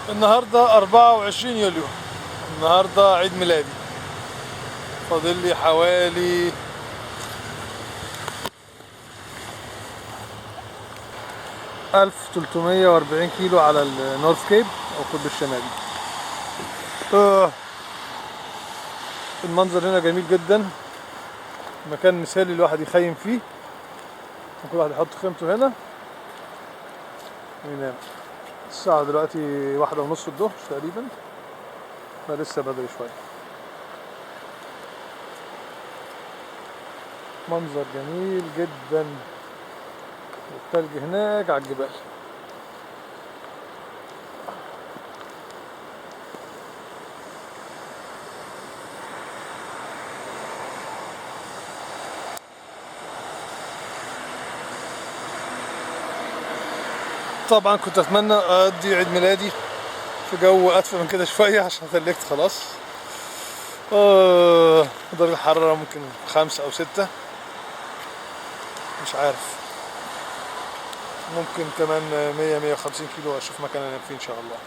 النهارده 24 يوليو، النهارده عيد ميلادي. فاضل لي حوالي 1340 كيلو على ال North Cape او القطب الشمالي. المنظر هنا جميل جدا، مكان مثالي الواحد يخيم فيه. ممكن الواحد يحط خيمته هنا وينام. الساعة دلوقتي 1:30 الظهر تقريبا، فلسه بدري شوية. منظر جميل جدا، والتلج هناك على الجبال. طبعا كنت اتمنى اقضي عيد ميلادي في جو ادفى من كده شوية عشان ثلجت خلاص. درجة الحرارة ممكن 5 أو 6، مش عارف، ممكن كمان 100 150 كيلو اشوف مكان انام فيه ان شاء الله.